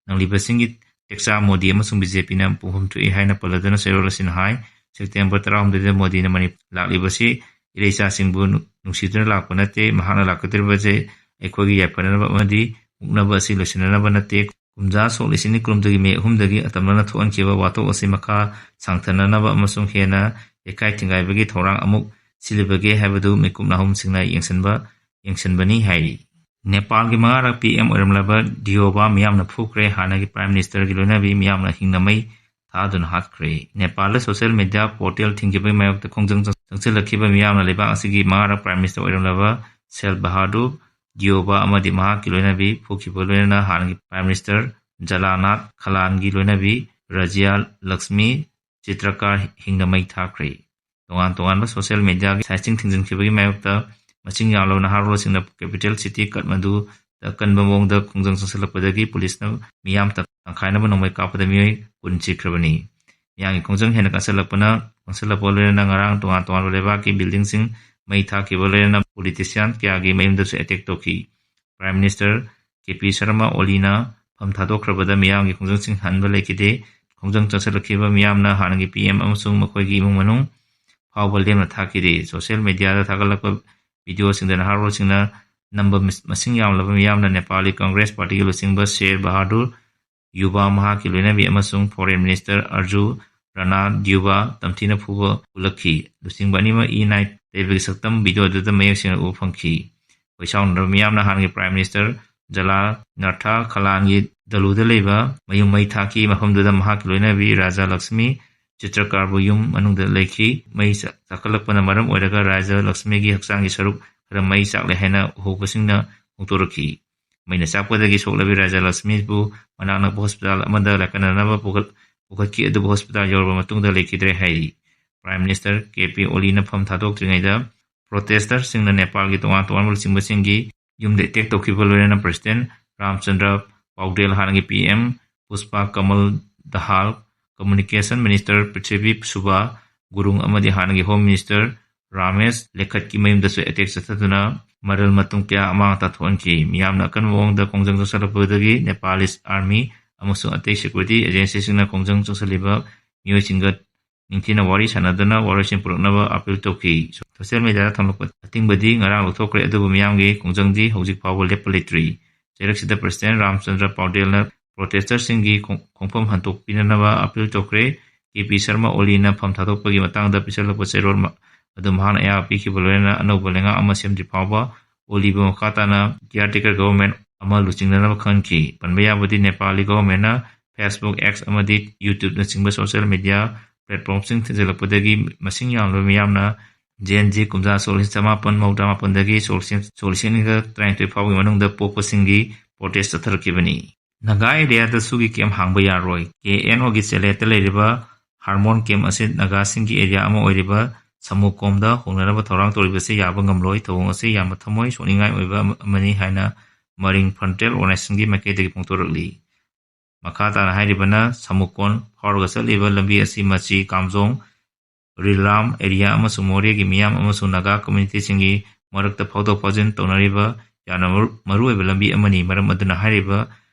ꯅꯪꯂꯤꯕꯁꯤꯡꯒꯤ ꯇꯦꯛꯆꯥ ꯃꯣꯗꯤ ꯑꯃꯁꯨꯡ ꯕꯤ ꯖꯦ ꯄꯤꯅ ꯄꯨꯡꯐꯝ ꯊꯣꯛꯏ ꯍꯥꯏꯅ ꯄꯜꯂꯗꯨꯅ ꯆꯦꯔꯣꯜ ꯑꯁꯤꯅ ꯍꯥꯏ, ꯁꯦꯞꯇꯦꯝꯕꯔ ꯇꯔꯥꯍꯨꯝꯗꯣꯏꯗ ꯃꯣꯗꯤꯅ ꯃꯅꯤ-, ꯂꯥꯛꯂꯤꯕꯁꯤ ꯏꯔꯩꯆꯥꯁꯤꯡꯕꯨ ꯅꯨ-, ꯅꯨꯡꯁꯤꯗꯨꯅ ꯂꯥꯛꯄ ꯅꯠꯇꯦ꯫ ꯃꯍꯥꯛꯅ ꯂꯥꯛꯀꯗꯧꯔꯤꯕꯁꯦ ꯑꯩꯈꯣꯏꯒꯤ ꯌꯥꯏꯐꯅꯅꯕ ꯑꯃꯗꯤ ꯃꯨꯛꯅꯕ ꯑꯁꯤ ꯂꯣꯏꯁꯤꯟꯅꯅꯕ ꯅꯠꯇꯦ꯫ ꯀꯨꯝꯖꯥ ꯁꯣꯛ ꯂꯤꯁꯤꯡ ꯑꯅꯤ ꯀꯨꯟꯍꯨꯝꯗꯣꯏꯒꯤ ꯃꯦ ꯑꯍꯨꯝꯗꯒꯤ ꯑꯇꯝꯅꯅ ꯊꯣꯛꯍꯟꯈꯤꯕ ꯋꯥꯊꯣꯛ ꯑꯁꯤ ꯃꯈꯥ ꯁꯥꯡꯊꯅꯅꯕ ꯑꯃꯁꯨꯡ ꯍꯦꯟꯅ ꯌꯩꯈꯥꯏ ꯊꯤꯡꯒꯥꯏꯕꯒꯤ ꯊꯧꯔꯥꯡ ꯑꯃꯨꯛ ꯁꯤꯜꯂꯤꯕꯒꯦ ꯍꯥꯏꯕꯗꯨ ꯃꯤꯀꯨꯞ ꯅꯥꯍꯨꯝꯁꯤꯡꯅ ꯌꯦꯡꯁꯤꯟꯕ, ꯌꯦꯡꯁꯤꯟꯕꯅꯤ ꯍꯥꯏꯔꯤ꯫ ꯅꯦꯄꯥꯜꯒꯤ ꯃꯉꯥꯔꯛ ꯄꯤ ꯑꯦꯝ ꯑꯣꯏꯔꯝꯂꯕ ꯗꯤꯑꯣꯕꯥ ꯃꯤꯌꯥꯝꯅ ꯐꯨꯈ꯭ꯔꯦ꯫ ꯍꯥꯟꯅꯒꯤ Prime Ministerꯒꯤ ꯂꯣꯏꯅꯕꯤ ꯃꯤꯌꯥꯝꯅ ꯍꯤꯡꯅ ꯃꯩ ꯊꯥꯗꯨꯅ ꯍꯥꯠꯈ꯭ꯔꯦ꯫ ꯅꯦꯄꯥꯜꯗ social media portal ꯊꯤꯡꯈꯤꯕꯒꯤ ꯃꯥꯌꯣꯛꯇ ꯈꯣꯡꯖꯪ ꯆꯪ-, ꯆꯪꯁꯤꯜꯂꯛꯈꯤꯕ ꯃꯤꯌꯥꯝꯅ ꯂꯩꯕꯥꯛ ꯑꯁꯤꯒꯤ ꯃꯉꯥꯔꯛ Prime Minister ꯑꯣꯏꯔꯝꯂꯕ ꯁꯦꯜ ꯕꯍꯥꯗꯨꯔ ꯗꯤꯑꯣꯕꯥ ꯑꯃꯗꯤ ꯃꯍꯥꯛꯀꯤ ꯂꯣꯏꯅꯕꯤ ꯐꯨꯈꯤꯕꯒ ꯂꯣꯏꯅꯅ ꯍꯥꯟꯅꯒꯤ Prime Minister ꯖꯂꯥꯅꯥꯊ ꯈꯂꯥꯟꯒꯤ ꯂꯣꯏꯅꯕꯤ ꯔꯥꯖ꯭ꯌ ꯂꯛꯁꯃꯤ ꯆꯤꯇ꯭ꯔꯀꯥꯔ ꯍꯤꯡꯅ ꯃꯩ ꯊꯥꯈ꯭ꯔꯦ꯫ ꯇꯣꯉꯥꯟ ꯇꯣꯉꯥꯟꯕ social mediaꯒꯤ siteꯁꯤꯡ ꯊꯤꯡꯖꯤꯟꯈꯤꯕꯒꯤ ꯃꯥꯌꯣꯛꯇ ꯃꯁꯤꯡ ꯌꯥꯝꯂꯕ ꯅꯍꯥꯔꯣꯜꯁꯤꯡꯅ capital city ꯀꯥꯊꯃꯟꯗꯨꯗ ꯑꯀꯟꯕ ꯃꯑꯣꯡꯗ ꯈꯣꯡꯖꯪ ꯆꯪꯁꯤꯜꯂꯛꯄꯗꯒꯤ ꯄꯨꯂꯤꯁꯅ ꯃꯤꯌꯥꯝ ꯇꯪꯈꯥꯏꯅꯕ ꯅꯣꯡꯃꯩ ꯀꯥꯞꯄꯗ ꯃꯤꯑꯣꯏ ꯀꯨꯟ ꯁꯤꯈ꯭ꯔꯕꯅꯤ꯫ ꯃꯤꯌꯥꯝꯒꯤ ꯈꯣꯡꯖꯪ ꯍꯦꯟꯅ ꯀꯟꯁꯤꯜꯂꯛꯄꯅ ꯀꯟꯁꯤꯜꯂꯛꯄ ꯂꯣꯏꯅꯅ ꯉꯔꯥꯡ ꯇꯣꯉꯥꯟ ꯇꯣꯉꯥꯟꯕ ꯂꯩꯕꯥꯛꯀꯤ buildingꯁꯤꯡ ꯃꯩ ꯊꯥꯈꯤꯕ ꯂꯣꯏꯅꯅ politician ꯀꯌꯥꯒꯤ ꯃꯌꯨꯝꯗꯁꯨ attack ꯇꯧꯈꯤ꯫ Prime Minister K P Sharma ꯑꯣꯂꯤꯅ ꯐꯝ ꯊꯥꯗꯣꯛꯈ꯭ꯔꯕꯗ ꯃꯤꯌꯥꯝꯒꯤ ꯈꯣꯡꯖꯪꯁꯤꯡ ꯍꯟꯕ ꯂꯩꯈꯤꯗꯦ꯫ ꯈꯣꯡꯖꯪ ꯆꯪꯁꯤꯜꯂꯛꯈꯤꯕ ꯃꯤꯌꯥꯝꯅ ꯍꯥꯟꯅꯒꯤ ꯄꯤ ꯑꯦꯝ ꯑꯃꯁꯨꯡ ꯃꯈꯣꯏꯒꯤ ꯏꯃꯨꯡ ꯃꯅꯨꯡ ꯐꯥꯎꯕ ꯂꯦꯝꯅ ꯊꯥꯈꯤꯗꯦ꯫ Social mediaꯗ ꯊꯥꯒꯠꯂꯛꯄ videoꯁꯤꯡꯗ ꯅꯍꯥꯔꯣꯜꯁꯤꯡꯅ ꯅꯝꯕ ꯃꯁꯤꯡ ꯌꯥꯝꯂꯕ ꯃꯤꯌꯥꯝꯅ ꯅꯦꯄꯥꯂꯤ Congress Partyꯒꯤ ꯂꯨꯆꯤꯡꯕ ꯁꯦꯔ ꯕꯍꯥꯗꯨꯔ ꯌꯨꯕꯥ, ꯃꯍꯥꯛꯀꯤ ꯂꯣꯏꯅꯕꯤ ꯑꯃꯁꯨꯡ Foreign Minister ꯑꯔꯖꯨ ꯔꯥꯅꯥ ꯗ꯭ꯌꯨꯕꯥ ꯇꯝꯊꯤꯅ ꯐꯨꯕ ꯎꯠꯂꯛꯈꯤ꯫ ꯂꯨꯆꯤꯡꯕ ꯑꯅꯤꯃꯛ ꯏ ꯅꯥꯏ ꯇꯩꯕꯒꯤ ꯁꯛꯇꯝ videoꯗꯨꯗ ꯃꯌꯦꯛ ꯁꯦꯡꯅ ꯎꯕ ꯐꯪꯈꯤ꯫ ꯈꯣꯏ ꯁꯥꯎꯅꯔꯕ ꯃꯤꯌꯥꯝꯅ ꯍꯥꯟꯅꯒꯤ Prime Minister ꯖꯂꯥ ꯅꯥꯔꯊꯥ ꯈꯂꯥꯟꯒꯤ ꯗꯂꯨꯗ ꯂꯩꯕ ꯃꯌꯨꯝ ꯃꯩ ꯊꯥꯈꯤ꯫ ꯃꯐꯝꯗꯨꯗ ꯃꯍꯥꯛꯀꯤ ꯂꯣꯏꯅꯕꯤ ꯔꯥꯖꯥ ꯂꯛꯁꯃꯤ ꯆꯤꯇ꯭ꯔꯀꯥꯔꯕꯨ ꯌꯨꯝ ꯃꯅꯨꯡꯗ ꯂꯩꯈꯤ꯫ ꯃꯩ ꯆꯥꯛꯈꯠꯂꯛꯄꯅ ꯃꯔꯝ ꯑꯣꯏꯔꯒ ꯔꯥꯖꯥ ꯂꯛꯁꯃꯤꯒꯤ ꯍꯛꯆꯥꯡꯒꯤ ꯁꯔꯨꯛ ꯈꯔ ꯃꯩ ꯆꯥꯛꯂꯦ ꯍꯥꯏꯅ ꯎꯍꯧꯕꯁꯤꯡꯅ ꯐꯣꯡꯗꯣꯔꯛꯈꯤ꯫ ꯃꯩꯅ ꯆꯥꯛꯄꯗꯒꯤ ꯁꯣꯛꯂꯕꯤ ꯔꯥꯖꯥ ꯂꯛꯁꯃꯤꯕꯨ ꯃꯅꯥꯛ ꯅꯛꯄ hospital ꯑꯃꯗ ꯂꯥꯏꯀꯠꯅꯅꯕ ꯄꯨꯈꯠꯈꯤ, ꯑꯗꯨꯕꯨ hospital ꯌꯧꯔꯕ ꯃꯇꯨꯡꯗ ꯂꯩꯈꯤꯗ꯭ꯔꯦ ꯍꯥꯏꯔꯤ꯫ Prime Minister ꯀꯦ ꯄꯤ ꯑꯣꯂꯤꯅ ꯐꯝ ꯊꯥꯗꯣꯛꯇ꯭ꯔꯤꯉꯩꯗ protesterꯁꯤꯡꯅ ꯅꯦꯄꯥꯜꯒꯤ ꯇꯣꯉꯥꯟ ꯇꯣꯉꯥꯟꯕ ꯂꯨꯆꯤꯡꯕꯁꯤꯡꯒꯤ ꯌꯨꯝꯗ attack ꯇꯧꯈꯤꯕ ꯂꯣꯏꯅꯅ President ꯔꯥꯝꯆꯟꯗ꯭ꯔ ꯄꯥꯎꯗꯦꯜ, ꯍꯥꯟꯅꯒꯤ ꯄꯤ ꯑꯦꯝ ꯄꯨꯁꯄꯥ ꯀꯃꯜ ꯗꯍꯥꯜ, Communication Minister ꯄ꯭ꯔꯤꯊꯤꯕꯤ ꯁꯨꯕꯥ ꯒꯨꯔꯨꯡ ꯑꯃꯗꯤ ꯍꯥꯟꯅꯒꯤ Home Minister ꯔꯥꯃꯦꯁ ꯂꯦꯈꯠꯀꯤ ꯃꯌꯨꯝꯗꯁꯨ attack ꯆꯠꯊꯗꯨꯅ ꯃꯔꯜ ꯃꯇꯨꯝ ꯀꯌꯥ ꯑꯃꯥꯡ ꯑꯇꯥ ꯊꯣꯛꯍꯟꯈꯤ꯫ ꯃꯤꯌꯥꯝꯅ ꯑꯀꯟꯕ ꯃꯑꯣꯡꯗ ꯈꯣꯡꯖꯪ ꯆꯪꯁꯤꯜꯂꯛꯄꯗꯒꯤ Nepalese Army ꯑꯃꯁꯨꯡ ꯑꯇꯩ security agencyꯁꯤꯡꯅ ꯈꯣꯡꯖꯪ ꯆꯪꯁꯤꯜꯂꯤꯕ ꯃꯤꯑꯣꯏꯁꯤꯡꯒ ꯅꯤꯡꯊꯤꯅ ꯋꯥꯔꯤ ꯁꯥꯟꯅꯗꯨꯅ ꯋꯥꯔꯣꯏꯁꯤꯟ ꯄꯨꯔꯛꯅꯕ appeal ꯇꯧꯈꯤ꯫ Social mediaꯗ ꯊꯝꯂꯛꯄ ꯑꯊꯤꯡꯕꯗꯤ ꯉꯔꯥꯡ ꯂꯧꯊꯣꯛꯈ꯭ꯔꯦ, ꯑꯗꯨꯕꯨ ꯃꯤꯌꯥꯝꯒꯤ ꯈꯣꯡꯖꯪꯗꯤ ꯍꯧꯖꯤꯛ ꯐꯥꯎꯕ ꯂꯦꯞꯄ ꯂꯩꯇ꯭ꯔꯤ꯫ ꯆꯩꯔꯛꯁꯤꯗ President ꯔꯥꯝꯆꯟꯗ꯭ꯔ ꯄꯥꯎꯗꯦꯜꯅ protesterꯁꯤꯡꯒꯤ ꯈꯣꯡ-, ꯈꯣꯡꯐꯝ ꯍꯟꯗꯣꯛꯄꯤꯅꯅꯕ appeal ꯇꯧꯈ꯭ꯔꯦ꯫ ꯀꯦ ꯄꯤ ꯁꯔꯃ ꯑꯣꯂꯤꯅ ꯐꯝ ꯊꯥꯗꯣꯛꯄꯒꯤ ꯃꯇꯥꯡꯗ ꯄꯤꯁꯜꯂꯛꯄ ꯆꯦꯔꯣꯜ ꯃ-, ꯑꯗꯨ ꯃꯍꯥꯛꯅ ꯑꯌꯥꯕ ꯄꯤꯈꯤꯕ ꯂꯣꯏꯅꯅ ꯑꯅꯧꯕ ꯂꯩꯉꯥꯛ ꯑꯃ ꯁꯦꯝꯗ꯭ꯔꯤ ꯐꯥꯎꯕ ꯑꯣꯂꯤꯕꯨ ꯃꯈꯥ ꯇꯥꯅ caretaker government ꯑꯃ ꯂꯨꯆꯤꯡꯅꯅꯕ ꯈꯟꯈꯤ꯫ ꯄꯟꯕ ꯌꯥꯕꯗꯤ Nepali governmentꯅ Facebook, X ꯑꯃꯗꯤ YouTubeꯅꯆꯤꯡꯕ social media platformꯁꯤꯡ ꯊꯤꯡꯖꯤꯜꯂꯛꯄꯗꯒꯤ ꯃꯁꯤꯡ ꯌꯥꯝꯂꯕ ꯃꯤꯌꯥꯝꯅ Gen Z ꯀꯨꯝꯖꯥ ꯁꯣꯛ ꯂꯤꯁꯤꯡ ꯆꯃꯥꯄꯟ ꯃꯧꯗ꯭ꯔꯥ ꯃꯥꯄꯟꯗꯒꯤ ꯁꯣꯛ ꯂꯤꯁꯤꯡ, ꯁꯣꯛ ꯂꯤꯁꯤꯡ ꯑꯅꯤꯒ ꯇꯔꯥꯅꯤꯊꯣꯏ ꯐꯥꯎꯒꯤ ꯃꯅꯨꯡꯗ ꯄꯣꯛꯄꯁꯤꯡꯒꯤ protest ꯆꯠꯊꯔꯛꯈꯤꯕꯅꯤ꯫ ꯅꯥꯒꯥ areaꯗ ꯁꯨꯒꯤ camp ꯍꯥꯡꯕ ꯌꯥꯔꯣꯏ꯫ ꯀꯦ ꯑꯦꯟ ꯑꯣꯒꯤ ꯆꯦꯂꯦꯠꯇ ꯂꯩꯔꯤꯕ ꯑꯥꯔꯃꯣꯟ ꯀꯦꯝ ꯑꯁꯤ ꯅꯥꯒꯥꯁꯤꯡꯒꯤ ꯑꯦꯔꯤꯌꯥ ꯑꯃ ꯑꯣꯏꯔꯤꯕ ꯁꯃꯨꯀꯣꯝꯗ ꯍꯣꯡꯅꯅꯕ ꯊꯧꯔꯥꯡ ꯇꯧꯔꯤꯕꯁꯤ ꯌꯥꯕ ꯉꯝꯂꯣꯏ꯫ ꯊꯧꯑꯣꯡ ꯑꯁꯤ ꯌꯥꯝꯅ ꯊꯃꯣꯏ ꯁꯣꯛꯅꯤꯡꯉꯥꯏ ꯑꯣꯏꯕ ꯑꯃ-, ꯑꯃꯅꯤ ꯍꯥꯏꯅ ꯃꯔꯤꯡ ꯐ꯭ꯔꯟꯇꯦꯜ ꯑꯣꯔꯒꯅꯥꯏꯖꯦꯁꯟꯒꯤ ꯃꯥꯏꯀꯩꯗꯒꯤ ꯐꯣꯡꯗꯣꯔꯛꯂꯤ꯫ ꯃꯈꯥ ꯇꯥꯅ ꯍꯥꯏꯔꯤꯕꯅ ꯁꯃꯨꯀꯣꯟ ꯐꯥꯎꯔꯒ ꯆꯠꯂꯤꯕ ꯂꯝꯕꯤ ꯑꯁꯤ ꯃꯆꯤ, ꯀꯥꯝꯖꯣꯡ, ꯔꯤꯂꯥꯝ ꯑꯦꯔꯤꯌꯥ ꯑꯃꯁꯨꯡ ꯃꯣꯔꯦꯒꯤ ꯃꯤꯌꯥꯝ ꯑꯃꯁꯨꯡ ꯅꯥꯒꯥ ꯀꯝꯃ꯭ꯌꯨꯅꯤꯇꯤꯁꯤꯡꯒꯤ ꯃꯔꯛꯇ ꯐꯥꯎꯗꯣꯛ ꯐꯥꯎꯖꯤꯟ ꯇꯧꯅꯔꯤꯕ ꯌꯥꯝꯅ ꯃꯔꯨ-, ꯃꯔꯨꯑꯣꯏꯕ ꯂꯝꯕꯤ ꯑꯃꯅꯤ꯫ ꯃꯔꯝ ꯑꯗꯨꯅ ꯍꯥꯏꯔꯤꯕ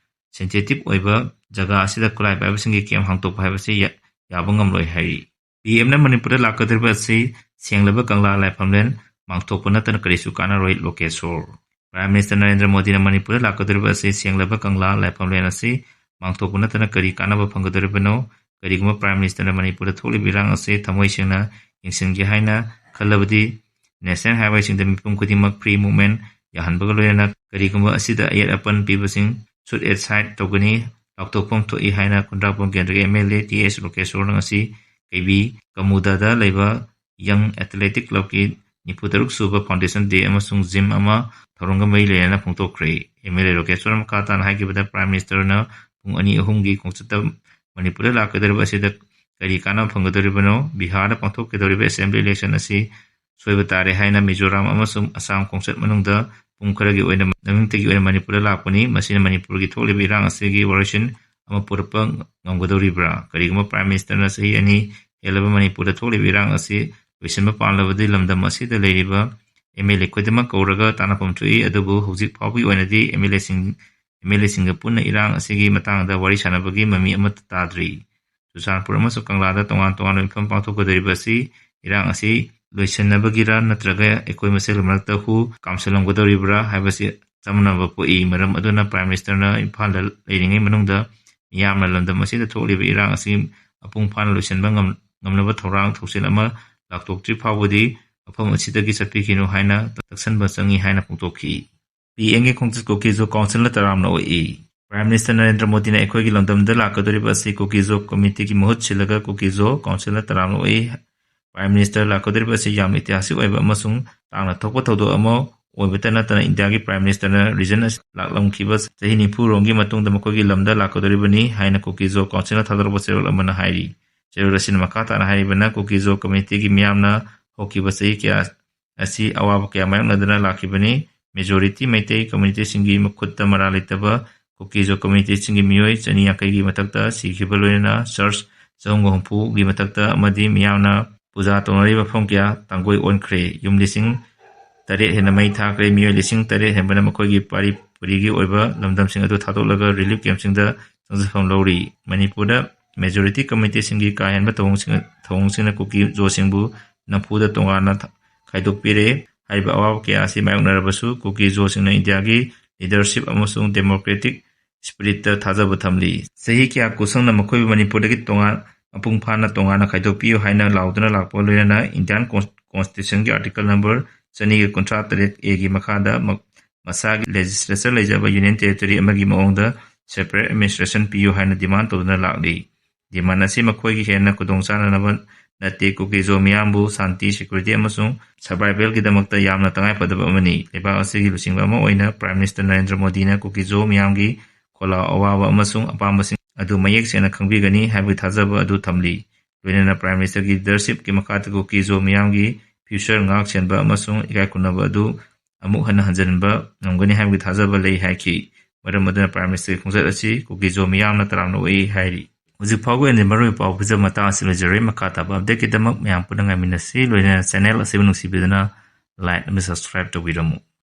ꯁꯦꯟꯁꯤꯇꯤꯚ ꯑꯣꯏꯕ ꯖꯒꯥ ꯑꯁꯤꯗ ꯈꯨꯠꯂꯥꯏ ꯄꯥꯏꯕꯁꯤꯡꯒꯤ ꯀꯦꯝ ꯍꯥꯡꯗꯣꯛꯄ ꯍꯥꯏꯕꯁꯤ ꯌꯥ-, ꯌꯥꯕ ꯉꯝꯂꯣꯏ ꯍꯥꯏꯔꯤ꯫ ꯄꯤ ꯑꯦꯝꯅ ꯃꯅꯤꯄꯨꯔꯗ ꯂꯥꯛꯀꯗꯧꯔꯤꯕ ꯑꯁꯤ ꯁꯦꯡꯂꯕ ꯀꯪꯂꯥ ꯂꯥꯏꯐꯝꯂꯦꯟ ꯃꯥꯡꯊꯣꯛꯄ ꯅꯠꯇꯅ ꯀꯔꯤꯁꯨ ꯀꯥꯟꯅꯔꯣꯏ, ꯂꯣꯀꯦꯁꯣꯔ꯫ Prime Minister ꯅꯔꯦꯟꯗ꯭ꯔ ꯃꯣꯗꯤꯅ ꯃꯅꯤꯄꯨꯔꯗ ꯂꯥꯛꯀꯗꯧꯔꯤꯕ ꯑꯁꯤ ꯁꯦꯡꯂꯕ ꯀꯪꯂꯥ ꯂꯥꯏꯐꯝꯂꯦꯟ ꯑꯁꯤ ꯃꯥꯡꯊꯣꯛꯄ ꯅꯠꯇꯅ ꯀꯔꯤ ꯀꯥꯟꯅꯕ ꯐꯪꯒꯗꯧꯔꯤꯕꯅꯣ? ꯀꯔꯤꯒꯨꯝꯕ Prime Minister ꯅ ꯃꯅꯤꯄꯨꯔꯗ ꯊꯣꯛꯂꯤꯕ ꯏꯔꯥꯡ ꯑꯁꯤ ꯊꯃꯣꯏ ꯁꯦꯡꯅ ꯌꯦꯡꯁꯤꯟꯒꯦ ꯍꯥꯏꯅ ꯈꯜꯂꯕꯗꯤ, National Highway ꯁꯤꯡꯗ ꯃꯤꯄꯨꯝ ꯈꯨꯗꯤꯡꯃꯛ free movement ꯌꯥꯍꯟꯕꯒ ꯂꯣꯏꯅꯅ ꯀꯔꯤꯒꯨꯝꯕ ꯑꯁꯤꯗ ꯑꯌꯦꯠ ꯑꯄꯟ ꯄꯤꯕꯁꯤꯡ shoot aside ꯇꯧꯒꯅꯤ, ꯂꯥꯎꯊꯣꯛꯐꯝ ꯊꯣꯛꯏ ꯍꯥꯏꯅ ꯈꯨꯟꯗ꯭ꯔꯥꯛꯄꯝ ꯀꯦꯟꯗ꯭ꯔꯒꯤ ꯑꯦꯝ ꯑꯦꯜ ꯑꯦ ꯇꯤ ꯑꯦꯁ ꯂꯣꯀꯦꯁꯣꯔꯅ ꯉꯁꯤ ꯀꯩꯕꯤ ꯀꯃꯨꯗꯥꯗ ꯂꯩꯕ Young Athletic Club ꯀꯤ ꯅꯤꯐꯨ ꯇꯔꯨꯛ ꯁꯨꯕ Foundation Day ꯑꯃꯁꯨꯡ gym ꯑꯃ ꯊꯧꯔꯝꯒ ꯃꯔꯤ ꯂꯩꯅꯅ ꯐꯣꯡꯗꯣꯛꯈ꯭ꯔꯦ꯫ ꯑꯦꯝ ꯑꯦꯜ ꯑꯦ ꯂꯣꯀꯦꯁꯣꯔꯅ ꯃꯈꯥ ꯇꯥꯅ ꯍꯥꯏꯈꯤꯕꯗ, Prime Minister ꯅ ꯄꯨꯡ ꯑꯅꯤ ꯑꯍꯨꯝꯒꯤ ꯈꯣꯡꯆꯠꯇ ꯃꯅꯤꯄꯨꯔꯗ ꯂꯥꯛꯀꯗꯧꯔꯤꯕ ꯑꯁꯤꯗ ꯀꯔꯤ ꯀꯥꯟꯅꯕ ꯐꯪꯒꯗꯧꯔꯤꯕꯅꯣ? ꯕꯤꯍꯥꯔꯗ ꯄꯥꯡꯊꯣꯛꯀꯗꯧꯔꯤꯕ assembly election ꯑꯁꯤ ꯁꯣꯏꯕ ꯇꯥꯔꯦ ꯍꯥꯏꯅ ꯃꯤꯖꯣꯔꯥꯝ ꯑꯃꯁꯨꯡ ꯑꯁꯥꯝ ꯈꯣꯡꯆꯠ ꯃꯅꯨꯡꯗ ꯄꯨꯡ ꯈꯔꯒꯤ ꯑꯣꯏꯅ ꯃꯃꯤꯡꯇꯒꯤ ꯑꯣꯏꯅ ꯃꯅꯤꯄꯨꯔꯗ ꯂꯥꯛꯄꯅꯤ꯫ ꯃꯁꯤꯅ ꯃꯅꯤꯄꯨꯔꯒꯤ ꯊꯣꯛꯂꯤꯕ ꯏꯔꯥꯡ ꯑꯁꯤꯒꯤ ꯋꯥꯔꯣꯏꯁꯤꯟ ꯑꯃ ꯄꯨꯔꯛꯄ ꯉꯝꯒꯗꯧꯔꯤꯕ꯭ꯔꯥ? ꯀꯔꯤꯒꯨꯝꯕ Prime Minister ꯅ ꯆꯍꯤ ꯑꯅꯤ ꯍꯦꯜꯂꯕ ꯃꯅꯤꯄꯨꯔꯗ ꯊꯣꯛꯂꯤꯕ ꯏꯔꯥꯡ ꯑꯁꯤ ꯂꯣꯏꯁꯤꯟꯕ ꯄꯥꯝꯂꯕꯗꯤ ꯂꯝꯗꯝ ꯑꯁꯤꯗ ꯂꯩꯔꯤꯕ ꯑꯦꯝ ꯑꯦꯜ ꯑꯦ ꯈꯨꯗꯤꯡꯃꯛ ꯀꯧꯔꯒ ꯇꯥꯟꯅꯐꯝ ꯊꯣꯛꯏ꯫ ꯑꯗꯨꯕꯨ ꯍꯧꯖꯤꯛ ꯐꯥꯎꯕꯒꯤ ꯑꯣꯏꯅꯗꯤ ꯑꯦꯝ ꯑꯦꯜ ꯑꯦꯁꯤꯡ, ꯑꯦꯝ ꯑꯦꯜ ꯑꯦꯁꯤꯡꯒ ꯄꯨꯟꯅ ꯏꯔꯥꯡ ꯑꯁꯤꯒꯤ ꯃꯇꯥꯡꯗ ꯋꯥꯔꯤ ꯁꯥꯟꯅꯕꯒꯤ ꯃꯃꯤ ꯑꯃꯠꯇ ꯇꯥꯗ꯭ꯔꯤ꯫ ꯆꯨꯔꯆꯥꯟꯄꯨꯔ ꯑꯃꯁꯨꯡ ꯀꯪꯂꯥꯗ ꯇꯣꯉꯥꯟ ꯇꯣꯉꯥꯟꯕ ꯃꯤꯐꯝ ꯄꯥꯡꯊꯣꯛꯀꯗꯧꯔꯤꯕ ꯑꯁꯤ ꯏꯔꯥꯡ ꯑꯁꯤ ꯂꯣꯏꯁꯤꯟꯅꯕꯒꯤꯔ ꯅꯠꯇ꯭ꯔꯒ ꯑꯩꯈꯣꯏ ꯃꯁꯦꯜꯒꯤ ꯃꯔꯛꯇ ꯍꯨ ꯀꯥꯝꯁꯤꯜꯂꯝꯒꯗꯧꯔꯤꯕ꯭ꯔꯥ ꯍꯥꯏꯕꯁꯤ ꯆꯃꯝꯅꯕ ꯄꯣꯛꯏ꯫ ꯃꯔꯝ ꯑꯗꯨꯅ Prime Minister ꯅ ꯏꯝꯐꯥꯜꯗ ꯂꯩꯔꯤꯉꯩ ꯃꯅꯨꯡꯗ ꯃꯤꯌꯥꯝꯅ ꯂꯝꯗꯝ ꯑꯁꯤꯗ ꯊꯣꯛꯂꯤꯕ ꯏꯔꯥꯡ ꯑꯁꯤ ꯃꯄꯨꯡ ꯐꯥꯅ ꯂꯣꯏꯁꯤꯟꯕ ꯉꯝ-, ꯉꯝꯅꯕ ꯊꯧꯔꯥꯡ ꯊꯧꯁꯤꯜ ꯑꯃ ꯂꯥꯎꯊꯣꯛꯇ꯭ꯔꯤ ꯐꯥꯎꯕꯗꯤ ꯃꯐꯝ ꯑꯁꯤꯗꯒꯤ ꯆꯠꯄꯤꯈꯤꯅꯨ ꯍꯥꯏꯅ ꯇꯛꯁꯟꯕ ꯆꯪꯏ ꯍꯥꯏꯅ ꯐꯣꯡꯗꯣꯛꯈꯤ꯫ ꯄꯤ ꯑꯦꯝꯒꯤ ꯈꯣꯡꯆꯠ ꯀꯨꯀꯤꯖꯣ ꯀꯥꯎꯟꯁꯤꯜꯅ ꯇꯔꯥꯝꯅ ꯑꯣꯛꯏ꯫ Prime Minister ꯅꯔꯦꯟꯗ꯭ꯔ ꯃꯣꯗꯤꯅ ꯑꯩꯈꯣꯏꯒꯤ ꯂꯝꯗꯝꯗ ꯂꯥꯛꯀꯗꯧꯔꯤꯕ ꯑꯁꯤ ꯀꯨꯀꯤꯖꯣ ꯀꯃꯤꯇꯤꯒꯤ ꯃꯍꯨꯠ ꯁꯤꯜꯂꯒ ꯀꯨꯀꯤꯖꯣ ꯀꯥꯎꯟꯁꯤꯜꯅ ꯇꯔꯥꯝꯅ ꯑꯣꯛꯏ꯫ Prime Minister ꯂꯥꯛꯀꯗꯧꯔꯤꯕ ꯑꯁꯤ ꯌꯥꯝꯅ ꯏꯇꯤꯍꯥꯁꯤꯛ ꯑꯣꯏꯕ ꯑꯃꯁꯨꯡ ꯇꯥꯡꯅ ꯊꯣꯛꯄ ꯊꯧꯗꯣꯛ ꯑꯃ ꯑꯣꯏꯕꯇ ꯅꯠꯇꯅ ꯏꯟꯗꯤꯌꯥꯒꯤ Prime Minister ꯅ region ꯑꯁꯤ ꯂꯥꯛꯂꯝꯈꯤꯕ ꯆꯍꯤ ꯅꯤꯐꯨ ꯔꯣꯝꯒꯤ ꯃꯇꯨꯡꯗ ꯃꯈꯣꯏꯒꯤ ꯂꯝꯗ ꯂꯥꯛꯀꯗꯧꯔꯤꯕꯅꯤ ꯍꯥꯏꯅ ꯀꯨꯀꯤꯖꯣ ꯀꯥꯎꯟꯁꯤꯜꯅ ꯊꯥꯗꯣꯔꯛꯄ ꯆꯦꯔꯣꯜ ꯑꯃꯅ ꯍꯥꯏꯔꯤ꯫ ꯇꯦꯔꯣꯜ ꯑꯁꯤꯅ ꯃꯈꯥ ꯇꯥꯅ ꯍꯥꯏꯔꯤꯕꯅ, ꯀꯨꯀꯤ ꯖꯣ ꯀꯝꯃ꯭ꯌꯨꯅꯤꯇꯤꯒꯤ ꯃꯤꯌꯥꯝꯅ ꯍꯧꯈꯤꯕ ꯆꯍꯤ ꯀꯌꯥ ꯑꯁꯤ ꯑꯋꯥꯕ ꯀꯌꯥ ꯃꯥꯌꯣꯛꯅꯗꯨꯅ ꯂꯥꯛꯈꯤꯕꯅꯤ꯫ ꯃꯦꯖꯣꯔꯤꯇꯤ ꯃꯩꯇꯩ ꯀꯝꯃ꯭ꯌꯨꯅꯤꯇꯤꯁꯤꯡꯒꯤ ꯃꯈꯨꯠꯇ ꯃꯔꯥꯜ ꯂꯩꯇꯕ ꯀꯨꯀꯤ ꯖꯣ ꯀꯝꯃ꯭ꯌꯨꯅꯤꯇꯤꯁꯤꯡꯒꯤ ꯃꯤꯑꯣꯏ ꯆꯅꯤ ꯌꯥꯡꯈꯩꯒꯤ ꯃꯊꯛꯇ ꯁꯤꯈꯤꯕ, ꯂꯣꯏꯅꯅ ꯆꯔꯆ ꯆꯍꯨꯝꯒ ꯍꯨꯝꯐꯨꯒꯤ ꯃꯊꯛꯇ ꯑꯃꯗꯤ ꯃꯤꯌꯥꯝꯅ ꯄꯨꯖꯥ ꯇꯧꯅꯔꯤꯕ ꯃꯐꯝ ꯀꯌꯥ ꯇꯥꯡꯒꯣꯏ ꯑꯣꯟꯈ꯭ꯔꯦ꯫ ꯌꯨꯝ ꯂꯤꯁꯤꯡ ꯇꯔꯦꯠ ꯍꯦꯟꯅ ꯃꯩ ꯊꯥꯈ꯭ꯔꯦ꯫ ꯃꯤꯑꯣꯏ ꯂꯤꯁꯤꯡ ꯇꯔꯦꯠ ꯍꯦꯟꯕꯅ ꯃꯈꯣꯏꯒꯤ ꯄꯥꯔꯤ ꯄꯨꯔꯤꯒꯤ ꯑꯣꯏꯕ ꯂꯝꯗꯝꯁꯤꯡ ꯑꯗꯨ ꯊꯥꯗꯣꯛꯂꯒ ꯔꯤꯂꯤꯐ ꯀꯦꯝꯞꯁꯤꯡꯗ ꯆꯪꯖꯐꯝ ꯂꯧꯔꯤ꯫ ꯃꯅꯤꯄꯨꯔꯗ ꯃꯦꯖꯣꯔꯤꯇꯤ ꯀꯝꯃ꯭ꯌꯨꯅꯤꯇꯤꯁꯤꯡꯒꯤ ꯀꯥ ꯍꯦꯟꯕ ꯊꯧꯑꯣꯡꯁꯤꯡ, ꯊꯧꯑꯣꯡꯁꯤꯡꯅ ꯀꯨꯀꯤ ꯖꯣꯁꯤꯡꯕꯨ ꯅꯝꯐꯨꯗ ꯇꯣꯉꯥꯟꯅ ꯊ-, ꯈꯥꯏꯗꯣꯛꯄꯤꯔꯦ꯫ ꯍꯥꯏꯔꯤꯕ ꯑꯋꯥꯕ ꯀꯌꯥ ꯑꯁꯤ ꯃꯥꯌꯣꯛꯅꯔꯕꯁꯨ ꯀꯨꯀꯤ ꯖꯣꯁꯤꯡꯅ ꯏꯟꯗꯤꯌꯥꯒꯤ ꯂꯤꯗꯔꯁꯤꯞ ꯑꯃꯁꯨꯡ ꯗꯦꯃꯣꯀ꯭ꯔꯦꯇꯤꯛ ꯁ꯭ꯄꯤꯔꯤꯠꯇ ꯊꯥꯖꯕ ꯊꯝꯂꯤ꯫ ꯆꯍꯤ ꯀꯌꯥ ꯀꯨꯁꯪꯅ ꯃꯈꯣꯏꯕꯨ ꯃꯅꯤꯄꯨꯔꯗꯒꯤ ꯇꯣꯉꯥꯟ, ꯃꯄꯨꯡ ꯐꯥꯅ ꯇꯣꯉꯥꯟꯅ ꯈꯥꯏꯗꯣꯛꯄꯤꯌꯨ ꯍꯥꯏꯅ ꯂꯥꯎꯗꯨꯅ ꯂꯥꯛꯄ, ꯂꯣꯏꯅꯅ ꯏꯟꯗꯤꯌꯥꯟ ꯀꯣꯟ-, ꯀꯣꯟꯁꯇꯤꯇ꯭ꯌꯨꯁꯟꯒꯤ ꯑꯥꯔꯇꯤꯀꯜ ꯅꯝꯕꯔ ꯆꯅꯤꯒ ꯀꯨꯟꯊ꯭ꯔꯥ ꯇꯔꯦꯠ ꯑꯦꯒꯤ ꯃꯈꯥꯗ ꯃ-, ꯃꯁꯥꯒꯤ ꯂꯦꯖꯤꯁꯂꯦꯆꯔ ꯂꯩꯖꯕ ꯌꯨꯅꯤꯌꯟ ꯇꯦꯔꯤꯇꯣꯔꯤ ꯑꯃꯒꯤ ꯃꯑꯣꯡꯗ ꯁꯦꯄꯔꯦꯠ ꯑꯦꯗꯃꯤꯅꯤꯁꯇ꯭ꯔꯦꯁꯟ ꯄꯤꯌꯨ ꯍꯥꯏꯅ ꯗꯤꯃꯥꯟ ꯇꯧꯗꯨꯅ ꯂꯥꯛꯂꯤ꯫ ꯗꯤꯃꯥꯟ ꯑꯁꯤ ꯃꯈꯣꯏꯒꯤ ꯍꯦꯟꯅ ꯈꯨꯗꯣꯡ ꯆꯥꯅꯅꯕ ꯅꯠꯇꯦ, ꯀꯨꯀꯤꯖꯣ ꯃꯤꯌꯥꯝꯕꯨ ꯁꯥꯟꯇꯤ, ꯁꯦꯀ꯭ꯌꯨꯔꯤꯇꯤ ꯑꯃꯁꯨꯡ ꯁꯔꯚꯥꯏꯚꯦꯜꯒꯤꯗꯃꯛꯇ ꯌꯥꯝꯅ ꯇꯉꯥꯏꯐꯗꯕ ꯑꯃꯅꯤ꯫ ꯂꯩꯕꯥꯛ ꯑꯁꯤꯒꯤ ꯂꯨꯆꯤꯡꯕ ꯑꯃ ꯑꯣꯏꯅ ꯄ꯭ꯔꯥꯏꯝ ꯃꯤꯅꯤꯁꯇꯔ ꯅꯔꯦꯟꯗ꯭ꯔ ꯃꯣꯗꯤꯅ ꯀꯨꯀꯤꯖꯣ ꯃꯤꯌꯥꯝꯒꯤ ꯈꯣꯜꯂꯥꯎ, ꯑꯋꯥꯕ ꯑꯃꯁꯨꯡ ꯑꯄꯥꯝꯕꯁꯤꯡ ꯑꯗꯨ ꯃꯌꯦꯛ ꯁꯦꯡꯅ ꯈꯪꯕꯤꯒꯅꯤ ꯍꯥꯏꯕꯒꯤ ꯊꯥꯖꯕ ꯑꯗꯨ ꯊꯝꯂꯤ꯫ ꯂꯣꯏꯅꯅ ꯄ꯭ꯔꯥꯏꯝ ꯃꯤꯅꯤꯁꯇꯔꯒꯤ ꯂꯤꯗꯔꯁꯤꯞꯀꯤ ꯃꯈꯥꯗ ꯀꯨꯀꯤꯖꯣ ꯃꯤꯌꯥꯝꯒꯤ ꯐ꯭ꯌꯨꯆꯔ ꯉꯥꯛ ꯁꯦꯟꯕ ꯑꯃꯁꯨꯡ ꯏꯀꯥꯏ ꯈꯨꯝꯅꯕ ꯑꯗꯨ ꯑꯃꯨꯛ ꯍꯟꯅ ꯍꯟꯖꯤꯟꯕ ꯉꯝꯒꯅꯤ ꯍꯥꯏꯕꯒꯤ ꯊꯥꯖꯕ ꯂꯩ ꯍꯥꯏꯈꯤ꯫ ꯃꯔꯝ ꯑꯗꯨꯅ ꯄ꯭ꯔꯥꯏꯝ ꯃꯤꯅꯤꯁꯇꯔꯒꯤ ꯈꯣꯡꯆꯠ ꯑꯁꯤ ꯀꯨꯀꯤꯖꯣ ꯃꯤꯌꯥꯝꯅ ꯇꯔꯥꯝꯅ ꯑꯣꯛꯏ ꯍꯥꯏꯔꯤ꯫ ꯍꯧꯖꯤꯛ ꯐꯥꯎꯕꯒꯤ ꯑꯣꯏꯅꯗꯤ ꯃꯔꯨꯑꯣꯏꯕ ꯄꯥꯎ ꯄꯤꯖꯕ ꯃꯇꯥꯡ ꯑꯁꯤ ꯂꯣꯏꯖꯔꯦ꯫ ꯃꯈꯥ ꯇꯥꯕ ꯑꯞꯗꯦꯠꯀꯤꯗꯃꯛ ꯃꯌꯥꯝ ꯄꯨꯟꯅ ꯉꯥꯏꯃꯤꯟꯅꯁꯤ꯫ ꯂꯣꯏꯅꯅ ꯆꯦꯅꯦꯜ ꯑꯁꯤꯕꯨ ꯅꯨꯡꯁꯤꯕꯤꯗꯨꯅ ꯂꯥꯏꯛ ꯑꯃꯗꯤ ꯁꯕꯁꯀ꯭ꯔꯥꯏꯕ ꯇꯧꯕꯤꯔꯝꯃꯨ꯫